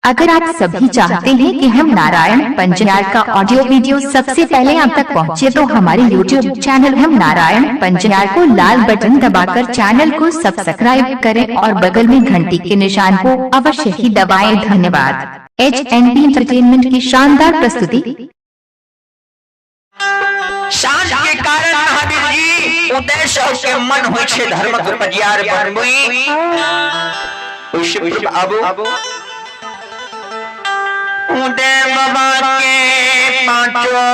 अगर आप सभी चाहते हैं कि हम नारायण पंजियार का ऑडियो वीडियो सबसे पहले आप तक पहुंचे तो हमारे YouTube channel हम नारायण पंजियार को लाल बटन दबाकर चैनल को सब्सक्राइब करें और बगल में घंटी के निशान को अवश्य ही दबाएं। धन्यवाद। HNP entertainment की शानदार प्रस्तुति। साँझ के कारण महावीर जी उदय साहु के मन होइ छै धर्मक पजियार बनबई। ओहिसँ पूर्व आबू उदय बाबा के पांचों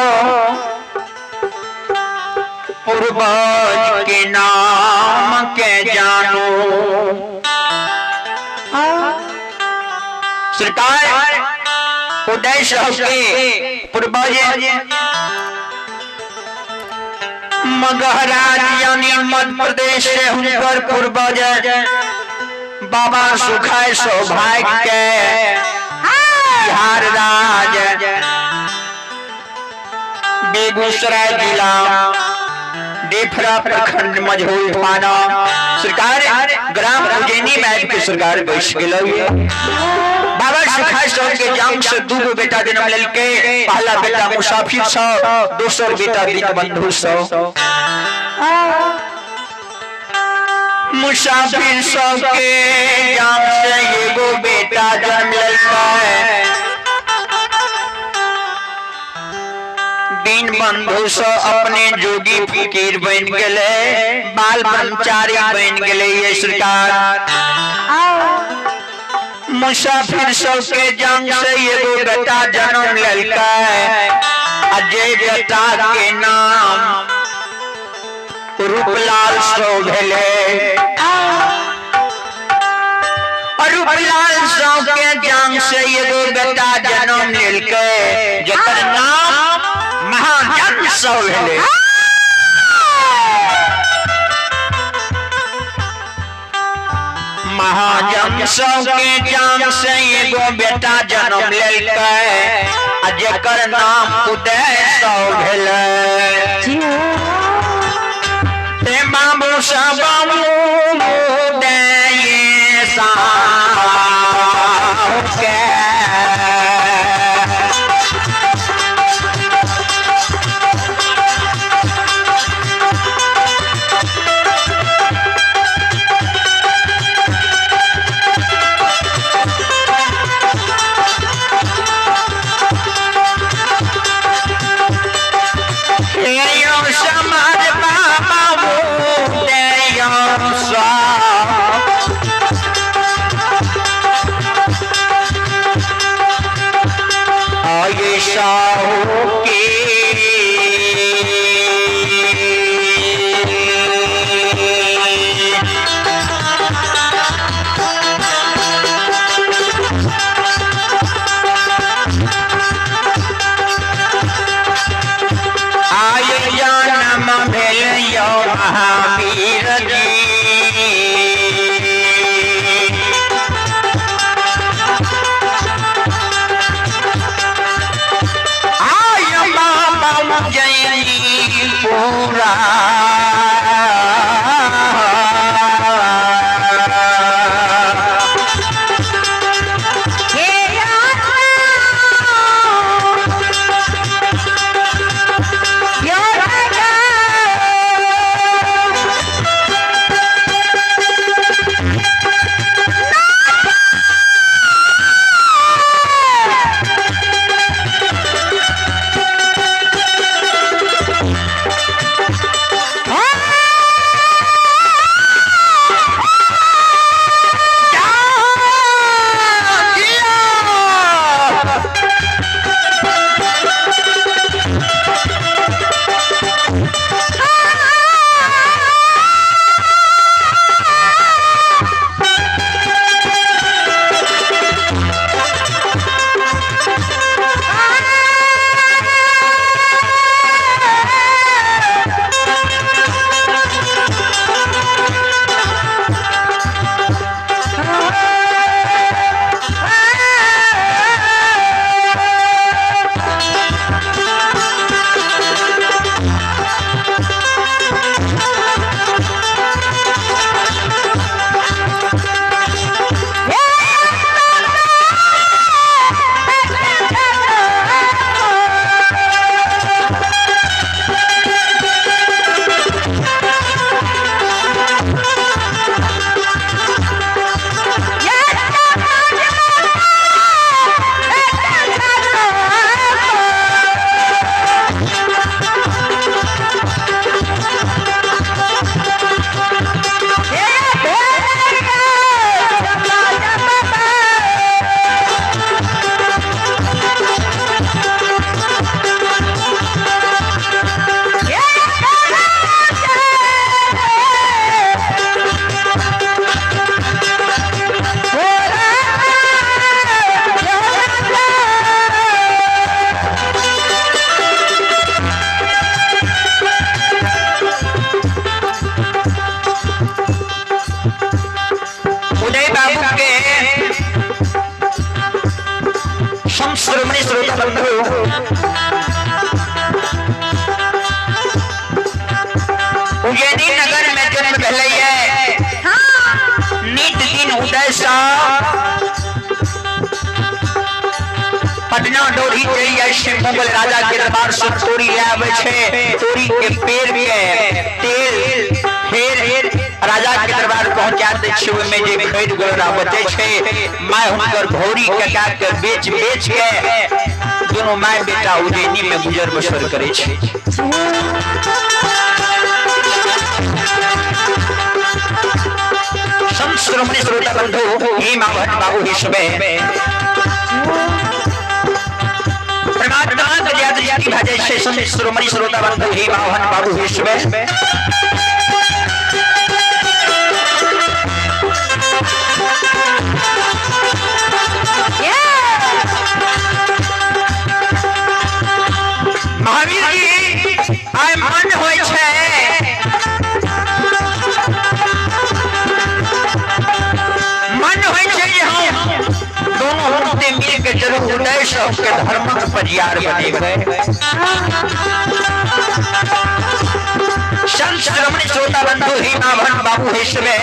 पूर्वज के नाम के जानो। सरकार उदय साहु के पूर्वज मगहराज यानी मध्य प्रदेश से हुनकर पूर्वज बाबा सुखाय सौभाग्य के बिहार राज बेगूसराय जिला डेफरा प्रखंड मझौल थाना सरकार ग्राम उज्जैनी में के सरकार बैस गेल। बाबा सुखाय साहब के जाम से दू गो बेटा जन्म लेलके। पहला बेटा मुसाफिर साहब, दोसर बेटा दीनबंधु साहब। मुसाफिर साहब के जाम से एगो बेटा जन्म लेलकै। दीनबंधु से अपने जोगी फकीर बन गेले, बाल ब्रह्मचारी बन गेले। ये सरकार मुसाफिर सब के जंग से एगो बेटा जन्म लेलकै, आ जे बेटा के नाम रूपलाल सो भेले। रूपलाल सौ के जंग से एगो बेटा जन्म लेलकै, जकर नाम महाजन सौ भेले। महाजन सौ के जंग से एगो बेटा जन्म लेलकै, आ जकर नाम उदय सौ भेलै। ते बाबू सब उदय साहु के समाज बाबा उदय साहु। संत श्रोता बंधु, उज्जैनी नगर में जन्म भेलै है। नित दिन उदय सा पटना डोरी चलि जाइ छै, मुगल राजा के दरबार से तोरी लए आबै छै, तोरी के पेड़ के तेल फेर राजा के दरबार पहुंचा दै छै। ओहिमे जे खरीद गोरा बचै छै, माय हुनकर भौरी कटा के बेच बेच के दोनों my बेटा उज्जैनी में गुजर बसर करै छै। संत श्रोमणी श्रोता बंधु, हे माँ बाबू हे सुबह परमात्मा के दया दृष्टि भऽ जाइ छै। संत श्रोमणी श्रोता बंधु, हे माँ बाबू हे सुबह महावीर जी आइ मन होइ छै मन होइ छै जे हम दोनों होते मिल के जरूर उदय सबके धर्मक परियार बनेबै। संत श्रमण श्रोता बंधु, हे माभन बाबू हे समय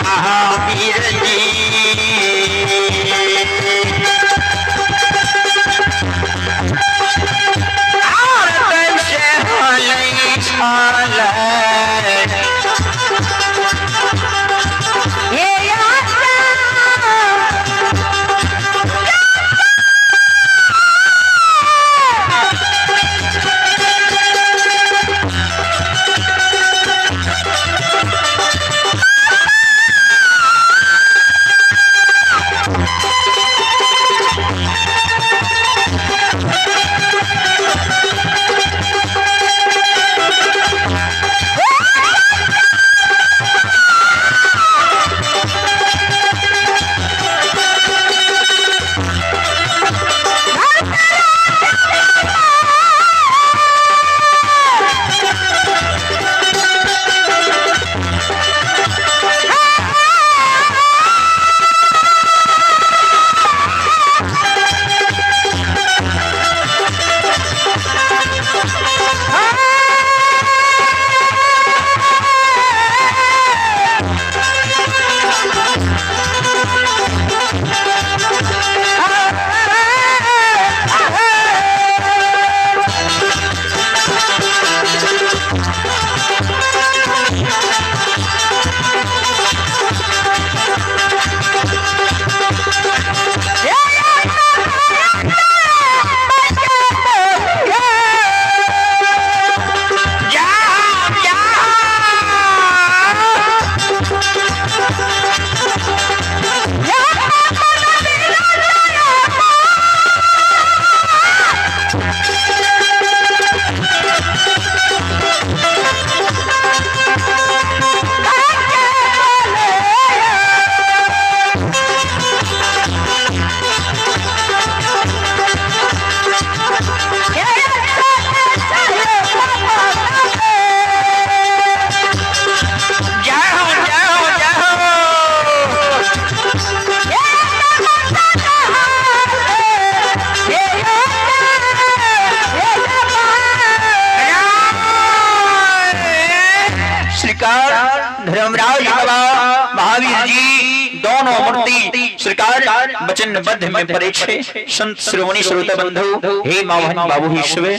महावीर जी धर्मराज जी बाबा महावीर जी दोनों मूर्ति सरकार वचनबद्ध में पड़े छे। संत श्रोमणी श्रोता बंधु, हे माँ बहन बाबू ईश्वर,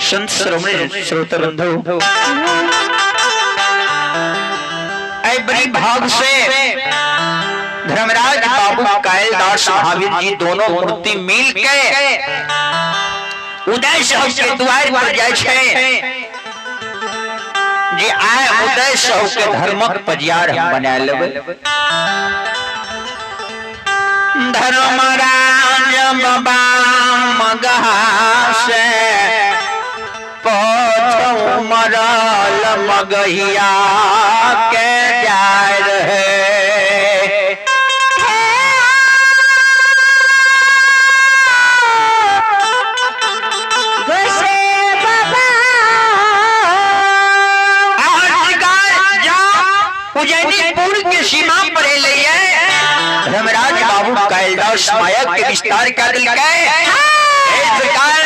संत श्रोमणी श्रोता बंधु, ऐ बड़ी भाग से धर्मराज बाबू कायलदास महावीर जी दोनों मूर्ति मिल के उदय साहब के द्वार पर जाय छे जे आय उदय साहब के धर्मक पजियार हम बना लेबै। धर्मराज बाबा मगहा से पथ मरल मगहिया के जाय रहे। उज्जैनीपुर के सीमा पर एलै धर्मराज बाबू कैलदास माया के विस्तार कर दिलकै। हे सरकार,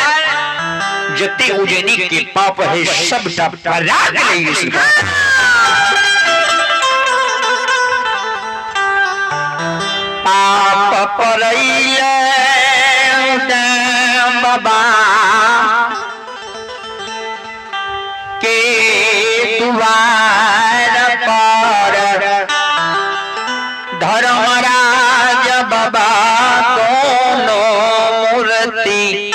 जते उज्जैनी के पाप है सबटा पराग ले सरकार। पाप परैले बाबा के दुआर पर धर्मराज बाबा दोनों मूर्ति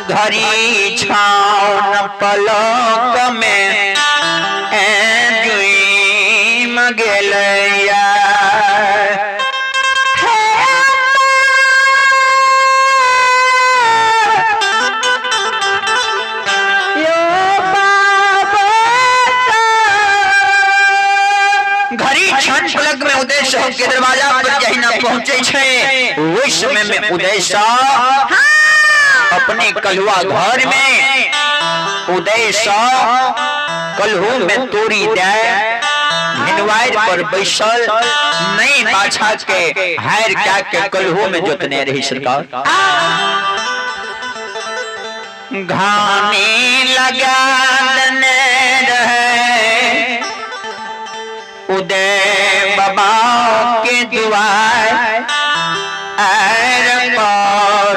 घड़ी छाउन पलक में जुईम गेलैया। घड़ी क्षण पलक में उदय साहब के दरवाजा पर जहिना पहुंचे छे, ओहि समय में उदय साहब अपने कलुआ घर में उदय साहब कलहू में तोरी दे भिनवार पर बैसल नहीं बाछा के हार क्या के कलहू में जोतने रही सरकार। घानी लगा देने रहे उदय बाबा के दुआर एर पर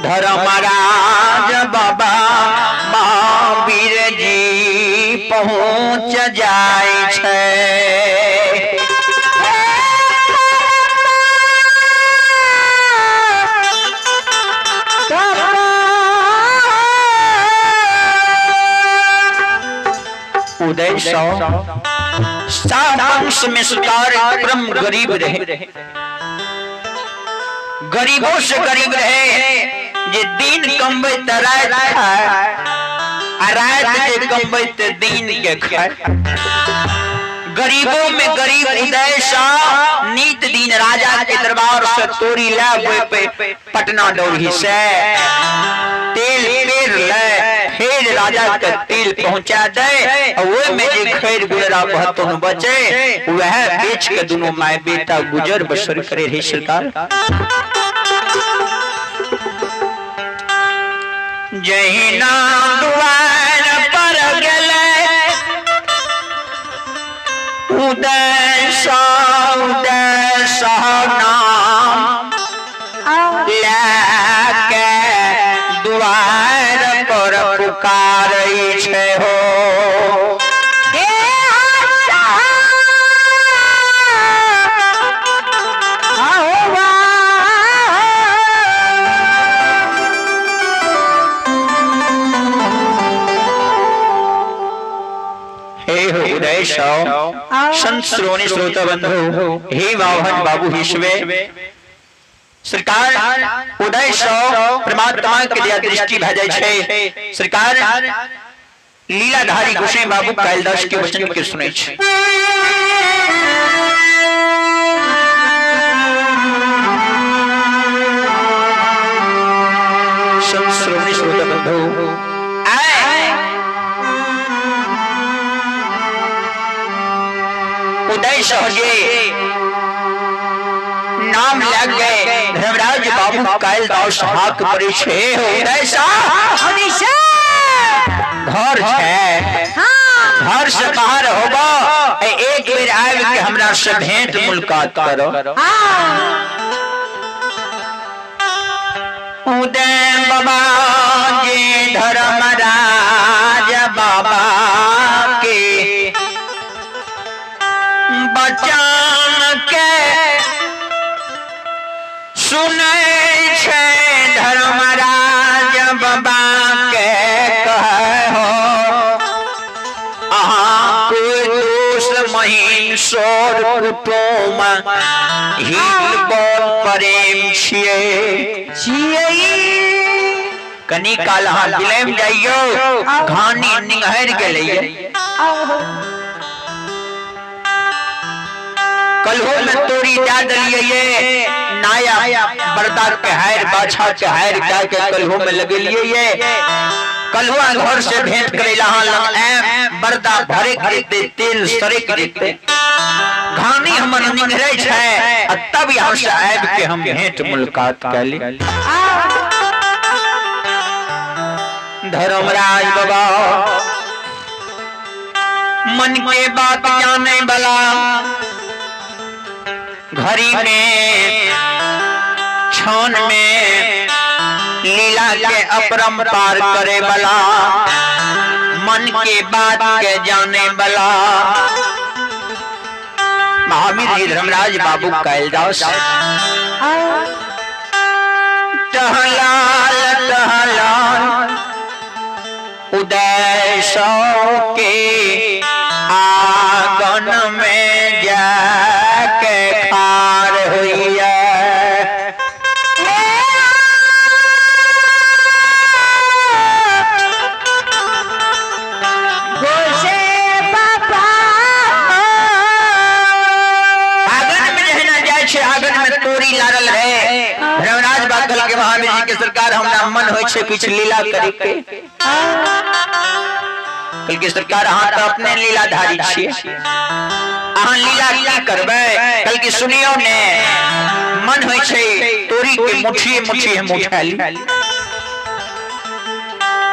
धर्मराज बाबा महावीर जी पहुँच जाय छे। उदय सौ सात अंश में सरकार परम गरीब रहे, गरीबों से गरीब रहे। जे दिन कमबै त रात खाए, आ रात जे कमबै त दिन के खाए। गरीबों में गरीब उदय शाह नीत दिन राजा के दरबार से तोरी ला पे पटना डोरी से तेल पेर ले, फिर राजा के तेल पहुंचा दे और वो में जे खैर गुजरा बहतों बचे वह बेच के दोनों my बेटा गुजर बसर करे रही सरकार। जहिना दुआर पर गेले उदय उदय नाम लैके दुआर पर पुकारै छे हो। हे हो उदय संत श्रोणी श्रोता बंधु, हे वाहन बाबू हिशवे सरकार उदय सौ परमात्मा के दिया दृष्टि भऽ जाइ छै। सरकार लीलाधारी गोसाई बाबू कालिदास के वचन के सुनै छै। संत श्रोणी श्रोता बंधु, उदय सहजे नाम लग गए धर्मराज बाबू कालिदास हाक पड़े छे। उदय शाह हमरा से भेंट मुलाकात करो। उदय बाबा जे धर्मराज बाबा के बचान के सुनै छै धर्मराज बाबा के कहै हो अहाँ कोई दोष महीन सोर कुटुम हिल बोल प्रेम छियै छियै। कनी काल अहाँ बिलैम जाइयो, घानी निंघरि गेलैये। कलहो में तोरी दए देलियै, नया बरदा के हार बाछा के हार कह के कलहो में लगेलियै। कलहुआ घर से भेंट करे ला अहाँ लग आएम, बरदा भरे के जेतै, तेल सरे के जेतै, घानी हमर निंघरै छै, आ तब यहाँ से आबि के हम भेंट मुलाकात कैली। धर्मराज बाबा मन के बात जाने वाला, घड़ी में क्षण में लीला के अपरंपार करे वाला, मन के बात के जाने वाला महावीर जी धर्मराज बाबू कैलदास टहलाल टहलाल उदय सौ के आंगन में जाके खार होइया। गोसे बाबा आंगन में जहिना जाइ छै, आंगन में तोरी लागल रहे। धर्मराज बागल के महावीर जी के सरकार हमरा मन होइ छै किछु लीला करे के। कहलकै सरकार अहाँ तऽ अपने लीलाधारी छियै, अहाँ लीला की करबै? कहलकै सुनियौ ने, मन होइ छै तोरी के मुट्ठी मुट्ठी हम उठा ली।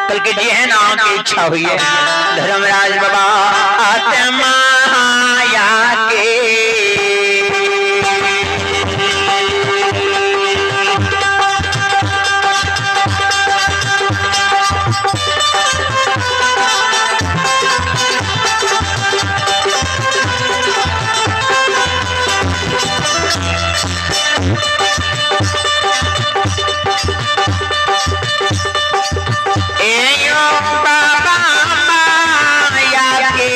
कहलकै जेहन अहाँके इच्छा होइए। धर्मराज बाबा आत्मा या के एयो बाबा माया के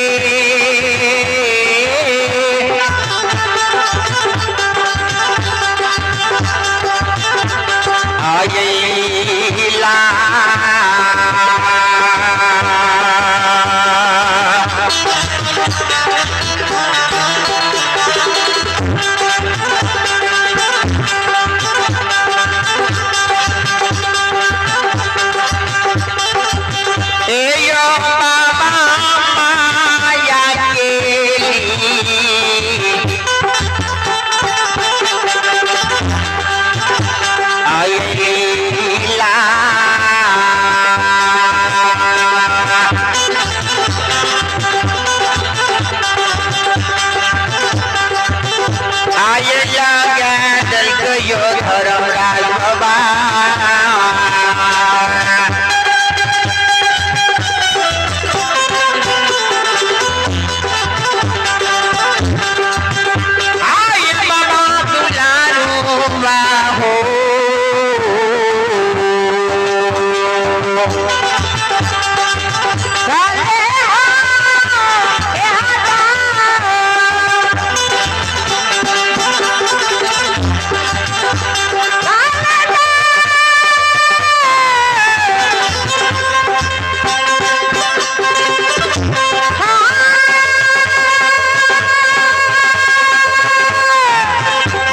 आइला एयो बाबा माया के आइला आइला गैदल कयो धर्मराज बाबा। आय बाबा दुलारू हो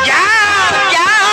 जाओ जाओ।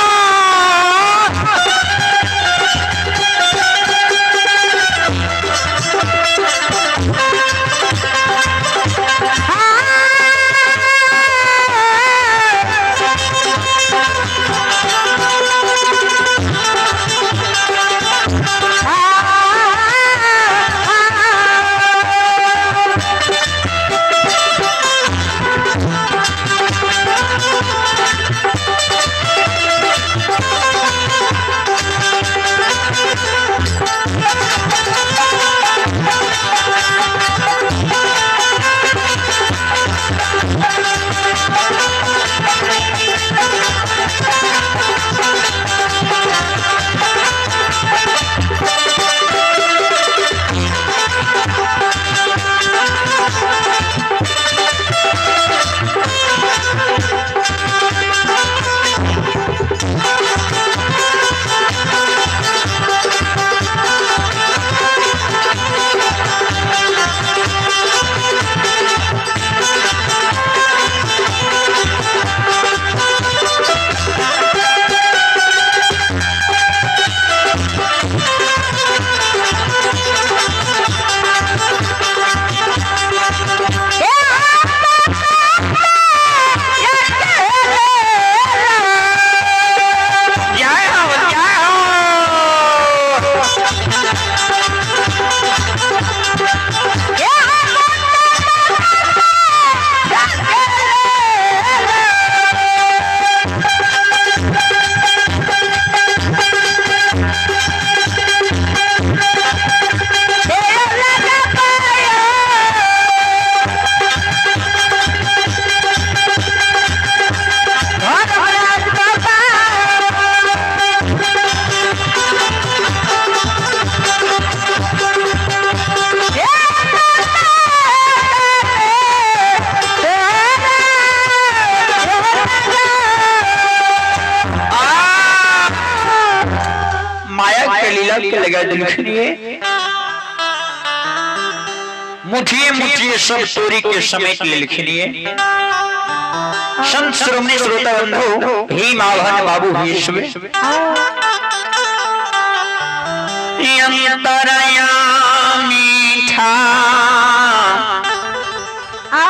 लगा दिलखिन। मुठिए मुठिए सब तोरी के समेट लेलखिन। संत श्रोमणी श्रोता बंधु भीम आह्वान बाबू भीष्म अंतरयामी ठा आ